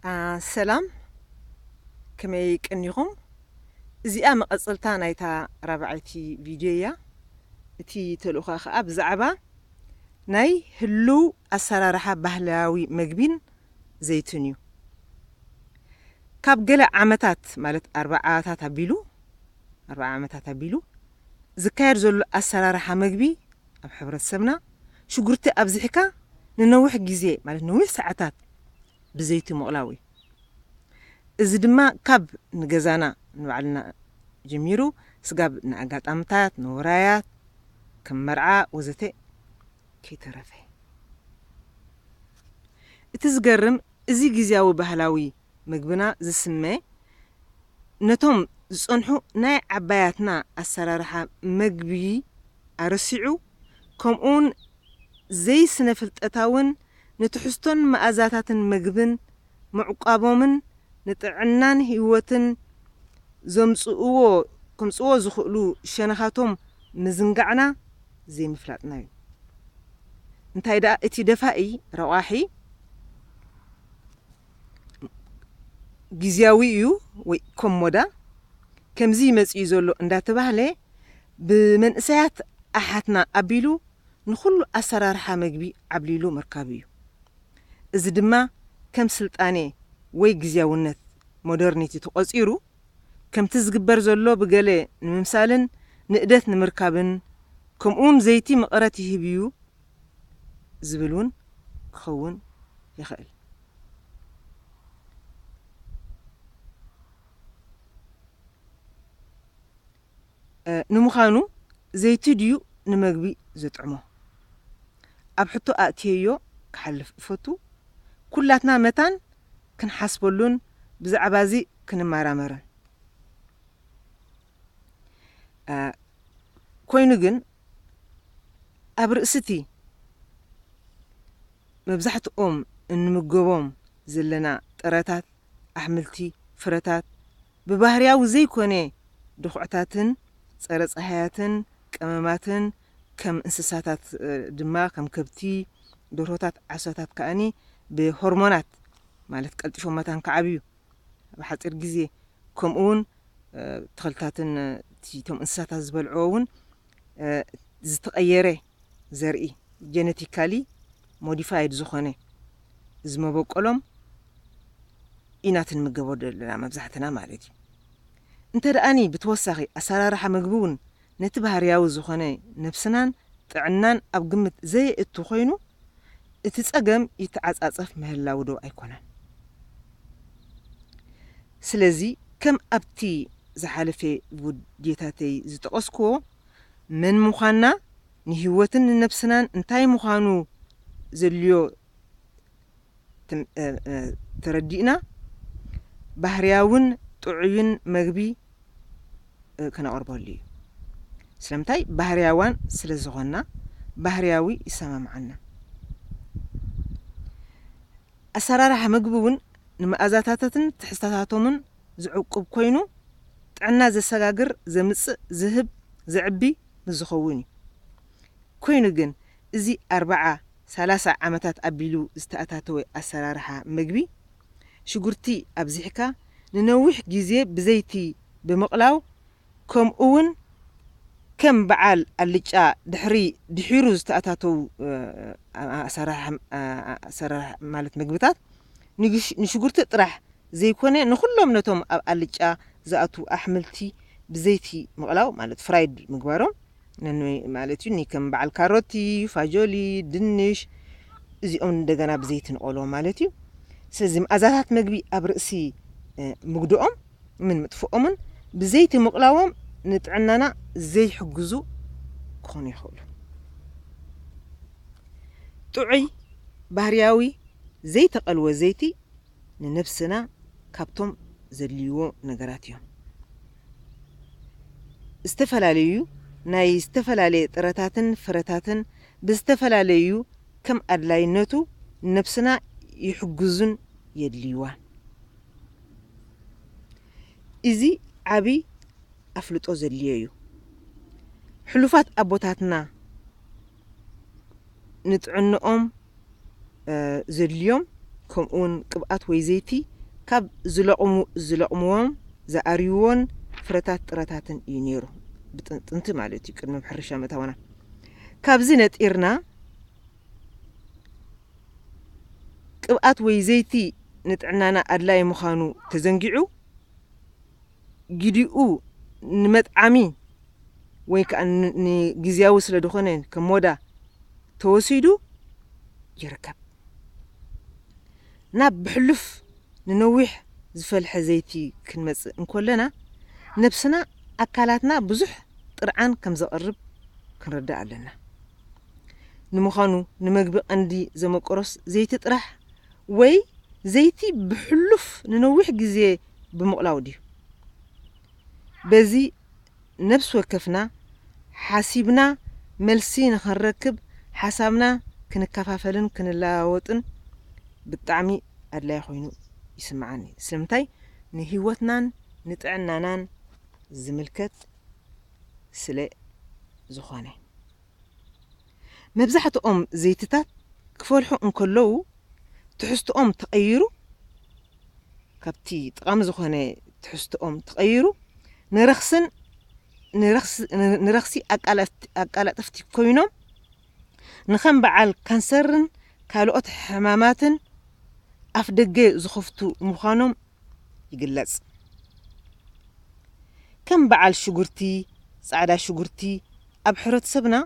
ሰላም፣ ከመይ ቀኒኹም? እዚኣ መቐጸልታ ናይታ ራብዓይቲ ቪድዮ እያ። እቲ ተልእኾ ኸኣ ብዛዕባ ናይ ህሉው ኣሰራርሓ ባህላዊ መግቢን ዘይትን እዩ። ካብ ገለ ዓመታት፣ ማለት ኣርባዓታት ኣቢሉ፣ ኣርባዓ ዓመታት ኣቢሉ ዝካየድ ዘሎ ኣሰራርሓ መግቢ ኣብ ሕብረተሰብና፣ ሽጉርቲ ኣብዚሕካ ንነዊሕ ግዜ፣ ማለት ነዊሕ ሰዓታት ብዘይቲ ምቕላው እዩ። እዚ ድማ ካብ ንገዛና ንባዕልና ጀሚሩ፣ ስጋብ ንኣጋጣምታት፣ ንውራያት፣ ከም መርዓ ወዘተ ከይተረፈ። እቲ ዝገርም፣ እዚ ግዝያዊ ባህላዊ መግብና ዝስመ፣ ነቶም ዝጸንሑ ናይ ዓባያትና ኣሰራርሓ መግቢ ኣረሲዑ፣ ከምኡውን ዘይስነ ፍልጠታውን ንትሕዝቶን መኣዛታትን መግብን ምዕቋቦምን ንጥዕናን ህይወትን ዘምጽእዎ፣ ከምጽእዎ ዝኽእሉ ሸነኻቶም ምዝንጋዕና ዘይምፍላጥና እዩ። እንታይ ደኣ እቲ ደፋኢ ረቋሒ ግዝያዊ እዩ ወይ ኮሞዳ፣ ከምዚ ይመጽእ እዩ ዘሎ እንዳተባህለ ብመንእሰያት ኣሓትና ኣቢሉ ንኹሉ ኣሰራርሓ መግቢ ዓብሊሉ ምርካቡ እዩ። እዚ ድማ ከም ስልጣኔ ወይ ግዝያውነት፣ ሞደርኒቲ፣ ተቖጺሩ፣ ከምቲ ዝግበር ዘሎ ብገለ ንምምሳልን ንእደት ንምርካብን፣ ከምኡውን ዘይቲ መቐረት ይህብ እዩ ዝብል እውን ክኸውን ይኽእል። እ፣ ንምዃኑ ዘይቲ ድዩ ንመግቢ ዘጥዕሞ? ኣብ ሕቶ ኣእትየዮ ክሓልፍ እፈቱ። ኩላትና መታን ክንሓስበሉን ብዛዕባ እዚ ክንመራመርን። እ፣ ኮይኑ ግን ኣብ ርእሲ እቲ መብዛሕትኦም እንምገቦም ዘለና ጥረታት፣ ኣሕምልቲ፣ ፍረታት፣ ብባህርያዊ ዘይኮነ ድኹዕታትን ጸረ ጸሃያትን ቀመማትን፣ ከም እንስሳታት፣ እ፣ ድማ ከም ከብቲ፣ ደርሆታት፣ ዓሳታት ከኣኒ ብሆርሞናት፣ ማለት ቀልጢፎም መታን ክዓብዩ ኣብ ሓጺር ግዜ፣ ከምኡ እውን፣ እ፣ ተኽልታትን፣ እ፣ እቲ፣ እቶም እንስሳታት ዝበልዕዎ እውን፣ እ፣ ዝተቐየረ ዘርኢ፣ ጀነቲካሊ ሞዲፋይድ ዝኾነ፣ እዚ መበቆሎም ኢና ትንምገቦ ዘለና መብዛሕትና ማለት እዩ። እንተ ደኣኒ ብተወሳኺ ኣሰራርሓ መግቢ እውን ነቲ ባህርያዊ ዝኾነ ነብስናን ጥዕናን ኣብ ግምት ዘየእቱ ኮይኑ፣ እቲ ጸገም ይተዓጻጸፍ ምህላው ዶ ኣይኮነን? ስለዚ ከም ኣብቲ ዝሓለፈ ቪድዮታተይ ዝጠቐስክዎ፣ መን ምዃንና፣ ንህይወትን ንነብስናን እንታይ ምዃኑ ዘድልዮ ትም-፣ እ፣ እ፣ ተረዲእና፣ ባህርያውን ጥዑይን መግቢ፣ እ፣ ከነቕርበሉ እዩ። ስለምንታይ? ባህርያዋን ስለ ዝኾንና፣ ባህርያዊ ይሰማምዓና። ኣሰራርሓ መግቢ እውን ንመኣዛታትን ትሕዝታታቶምን ዝዕቁብ ኮይኑ፣ ጥዕና ዘሰጋግር፣ ዘምጽእ፣ ዝህብ፣ ዘዕቢ ምስ ዝኸውን እዩ። ኮይኑ ግን፣ እዚ ኣርብዓ፣ ሰላሳ ዓመታት ኣቢሉ ዝተኣታተወ ኣሰራርሓ መግቢ፣ ሽጉርቲ ኣብዚሕካ ንነዊሕ ግዜ ብዘይቲ ብምቕላው፣ ከምኡ እውን ከም በዓል ኣልጫ ድሕሪ፣ ድሒሩ ዝተኣታተዉ፣ እ፣ ኣሰራርሓ፣ እ፣ ኣሰራርሓ ማለት መግብታት፣ ንግሽ-፣ ንሽጉርቲ ጥራሕ ዘይኮነ፣ ንኹሎም ነቶም ኣብ ኣልጫ ዝኣትዉ ኣሕምልቲ ብዘይቲ ምቕላው፣ ማለት ፍራይድ ምግባሮም፣ ነንወይ ማለት እዩ፣ ኒ ከም በዓል ካሮቲ፣ ፋጆሊ፣ ድንሽ፣ እዚኦም እንደገና ብዘይቲ ንቐልዎም ማለት እዩ። ስለዚ መኣዛታት መግቢ ኣብ ርእሲ፣ እ፣ ምግድኦም ምን ምጥፍኦምን ብዘይቲ ምቕላዎም ንጥዕናና ዘይሕግዙ ክኾኑ ይኽእሉ። ጥዑይ፣ ባህርያዊ፣ ዘይተቐልወ ዘይቲ ንነብስና ካብቶም ዘድልይዎ ነገራት እዮም። ዝተፈላለዩ ናይ ዝተፈላለየ ጥረታትን ፍረታትን ብዝተፈላለዩ ከም ኣድላይነቱ ንነብስና ይሕግዙን የድልይዋን። እዚ ዓቢ ኣፍልጦ ዘድልዮ እዩ። ሕሉፋት ኣቦታትና ንጥዕንኦም፣ እ፣ ዘድልዮም፣ ከምኡውን ቅብኣት ወይ ዘይቲ ካብ ዝለቕሙ ዝለቕምዎም ዝኣርይዎን ፍረታት ጥረታትን እዩ ነይሩ። ብጥንጥንቲ ማለት እዩ፣ ቅድሚ ሕርሻ ምእታውና። ካብዚ ነጢርና ቅብኣት ወይ ዘይቲ ንጥዕናና ኣድላይ ምዃኑ ተዘንጊዑ፣ ግዲኡ ንመጥዓሚ ወይ ከዓ ን- ንግዝያዊ ስለ ዝኾነ ከም ሞዳ ተወሲዱ ይርከብ። ናብ ብሕሉፍ ንነዊሕ ዝፈልሐ ዘይቲ ክንመጽእ እንኮለና፣ ነብስና ኣካላትና ብዙሕ ጥርዓን ከም ዘቕርብ ክንርዳእ ኣለና። ንምዃኑ ንመግቢ ቀንዲ ዘመቆሮስ ዘይቲ ጥራሕ ወይ ዘይቲ ብሕሉፍ ንነዊሕ ግዜ ብምቕላው ድዩ? በዚ ነብሲ ወከፍና ሓሲብና መልሲ ንኽንረክብ ሓሳብና ክንከፋፈልን ክንለዋወጥን ብጣዕሚ ኣድላይ ኮይኑ ይስምዓኒ። ስለምንታይ? ንህይወትናን ንጥዕናናን ዝምልከት ስለ ዝኾነ። መብዛሕትኦም ዘይትታት ክፈልሑ እንከለዉ ትሕዝትኦም ተቐይሩ፣ ካብቲ ጠቓሚ ዝኾነ ትሕዝትኦም ተቐይሩ ንረኽስን ንረኽሲ ኣቃላጥፍቲ ኮይኖም ንኸም በዓል ካንሰርን ካልኦት ሕማማትን ኣፍ ደገ ዝኸፍቱ ምዃኖም ይግለጽ። ከም በዓል ሽጉርቲ፣ ጻዕዳ ሽጉርቲ ኣብ ሕብረተሰብና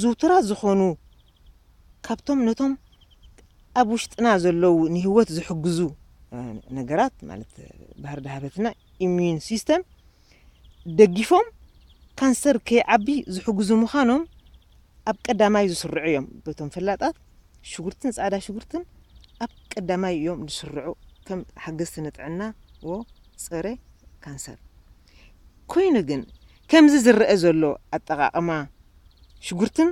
ዝውቱራት ዝኾኑ ካብቶም ነቶም ኣብ ውሽጥና ዘለዉ ንህይወት ዝሕግዙ ነገራት ማለት ባህሪ ደሃበትና ኢሚዩን ሲስተም ደጊፎም ካንሰር ከይዓቢ ዝሕግዙ ምዃኖም ኣብ ቀዳማይ ዝስርዑ እዮም። በቶም ፈላጣት ሽጉርትን ጻዕዳ ሽጉርትን ኣብ ቀዳማይ እዮም ዝስርዑ ከም ሓገዝቲ ንጥዕና ወ ጸረ ካንሰር። ኮይኑ ግን ከምዚ ዝረአ ዘሎ ኣጠቓቕማ ሽጉርትን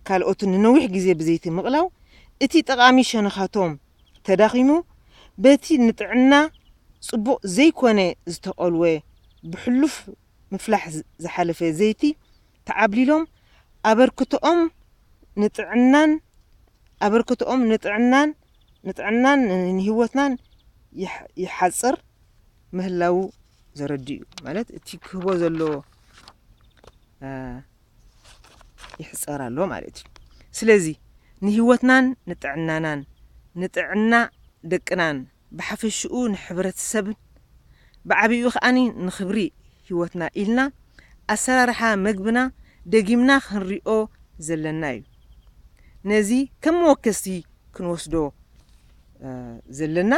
ካልኦትን ንነዊሕ ግዜ ብዘይቲ ምቕላው እቲ ጠቓሚ ሸነኻቶም ተዳኺሙ በቲ ንጥዕና ጽቡቕ ዘይኮነ ዝተቐልወ ብሕሉፍ ምፍላሕ ዝሓለፈ ዘይቲ ተዓብሊሎም ኣበርክቶኦም ንጥዕናን ኣበርክቶኦም ንጥዕናን ንጥዕናን ንህይወትናን ይሓፅር ምህላዉ ዘረድእ እዩ። ማለት እቲ ክህቦ ዘሎ ይሕፀር ኣሎ ማለት እዩ። ስለዚ ንህይወትናን ንጥዕናናን ንጥዕና ደቅናን ብሓፈሽኡ ንሕብረተሰብን ብዓቢኡ ከኣኒ ንኽብሪ ህይወትና ኢልና ኣሰራርሓ መግብና ደጊምና ክንሪኦ ዘለና እዩ። ነዚ ከም መወከሲ ክንወስዶ ዘለና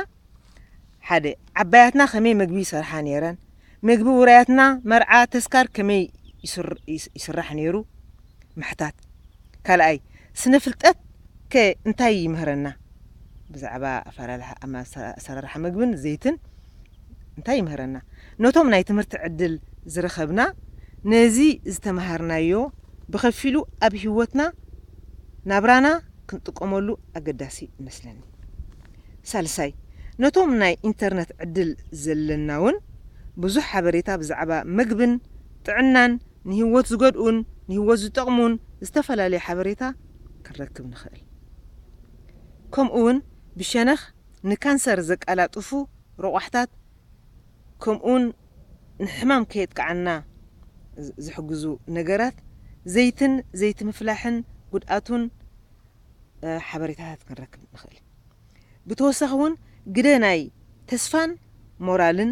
ሓደ ዓባያትና ከመይ መግቢ ይሰርሓ ነይረን፣ መግቢ ውራያትና መርዓ ተስካር ከመይ ይስራሕ ነይሩ ምሕታት። ካልኣይ ስነ ፍልጠት ከ እንታይ ይምህረና? ብዛዕባ ኣፈላልሓ ኣሰራርሓ መግብን ዘይትን እንታይ ይምህረና? ነቶም ናይ ትምህርቲ ዕድል ዝረኸብና ነዚ ዝተምሃርናዮ ብኸፊሉ ኣብ ህይወትና ናብራና ክንጥቀመሉ ኣገዳሲ ይመስለኒ። ሳልሳይ ነቶም ናይ ኢንተርነት ዕድል ዘለና እውን ብዙሕ ሓበሬታ ብዛዕባ መግብን ጥዕናን ንህይወት ዝጎድኡን ንህይወት ዝጠቕሙን ዝተፈላለዩ ሓበሬታ ክንረክብ ንኽእል። ከምኡ እውን ብሸነኽ ንካንሰር ዘቀላጥፉ ረቋሕታት ከምኡውን ንሕማም ከየጥቅዓና ዝሕግዙ ነገራት ዘይትን ዘይቲ ምፍላሕን ጉድኣቱን ሓበሬታታት ክንረክብ ንኽእል። ብተወሳኺ እውን ግደ ናይ ተስፋን ሞራልን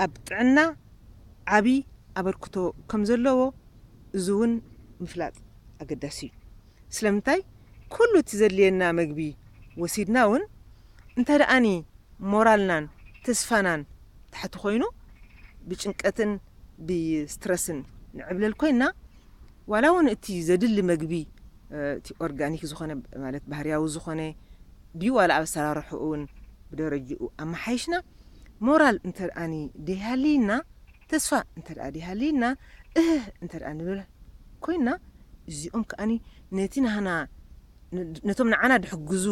ኣብ ጥዕና ዓቢ ኣበርክቶ ከም ዘለዎ እዚ እውን ምፍላጥ ኣገዳሲ እዩ። ስለምንታይ ኩሉ እቲ ዘድልየና መግቢ ወሲድና እውን እንተ ደኣኒ ሞራልናን ተስፋናን ታሕቲ ኮይኑ ብጭንቀትን ብስትረስን ንዕብለል ኮይና ዋላ እውን እቲ ዘድሊ መግቢ እቲ ኦርጋኒክ ዝኾነ ማለት ባህርያዊ ዝኾነ ድዩ ዋላ ኣብ ኣሰራርሕኡ እውን ብደረጅኡ ኣመሓይሽና ሞራል እንተ ደኣኒ ደይሃልይና ተስፋ እንተ ደኣ ደይሃልይና እህህ እንተ ደኣ ንብል ኮይና እዚኦም ከኣኒ ነቲ ናህና ነቶም ንዓና ድሕግዙ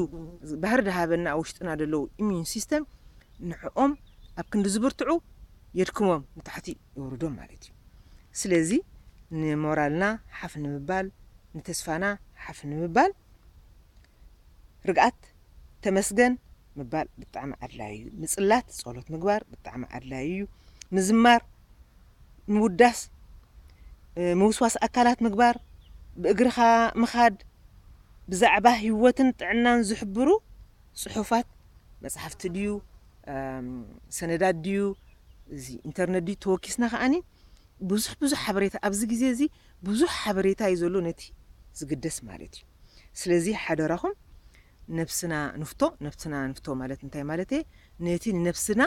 ባህሪ ድሃበና ኣብ ውሽጥና ዘለዉ ኢሚዩን ሲስተም ንዕኦም ኣብ ክንዲ ዝብርትዑ የድክሞም ንታሕቲ የውርዶም ማለት እዩ። ስለዚ ንሞራልና ሓፍ ንምባል ንተስፋና ሓፍ ንምባል ርግኣት ተመስገን ምባል ብጣዕሚ ኣድላዩ እዩ። ምጽላት፣ ጸሎት ምግባር ብጣዕሚ ኣድላዩ እዩ። ምዝማር፣ ምውዳስ፣ ምውስዋስ ኣካላት ምግባር፣ ብእግርኻ ምኻድ፣ ብዛዕባ ህይወትን ጥዕናን ዝሕብሩ ጽሑፋት፣ መጽሓፍቲ ድዩ፣ ሰነዳት ድዩ፣ እዚ ኢንተርነት ድዩ ተወኪስና ከዓኒ ብዙሕ ብዙሕ ሓበሬታ ኣብዚ ግዜ እዚ ብዙሕ ሓበሬታ እዩ ዘሎ ነቲ ዝግደስ ማለት እዩ። ስለዚ ሓደራኹም ነብስና ንፍቶ፣ ነብስና ንፍቶ ማለት እንታይ ማለት እየ? ነቲ ንነብስና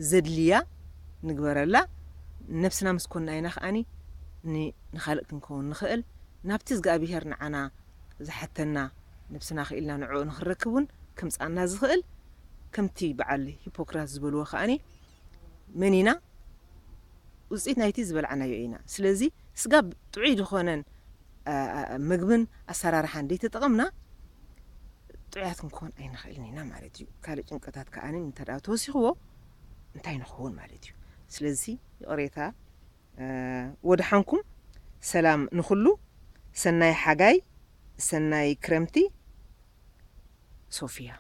ዘድልያ ንግበረላ። ነብስና ምስ ኮንና ኢና ከዓኒ ንኻልእ ክንከውን ንኽእል። ናብቲ እግዚኣብሄር ንዓና ዝሓተና ነብስና ክኢልና ንዕኡ ንኽንረክብ እውን ከምፃና ዝኽእል ከምቲ በዓል ሂፖክራት ዝበልዎ ከዓኒ መን ኢና? ውፅኢት ናይቲ ዝበልዓናዮ ኢና። ስለዚ ስጋ ጥዑይ ዝኾነን ምግብን ኣሰራርሓን ደይተጠቐምና ጥዑያት ክንከውን ኣይንኽእልን ኢና ማለት እዩ። ካልእ ጭንቀታት ከዓኒ እንተ ተወሲኽዎ እንታይ ንኸውን ማለት እዩ። ስለዚ ይቕሬታ፣ ወድሓንኩም፣ ሰላም ንኹሉ፣ ሰናይ ሓጋይ፣ ሰናይ ክረምቲ። ሶፊያ።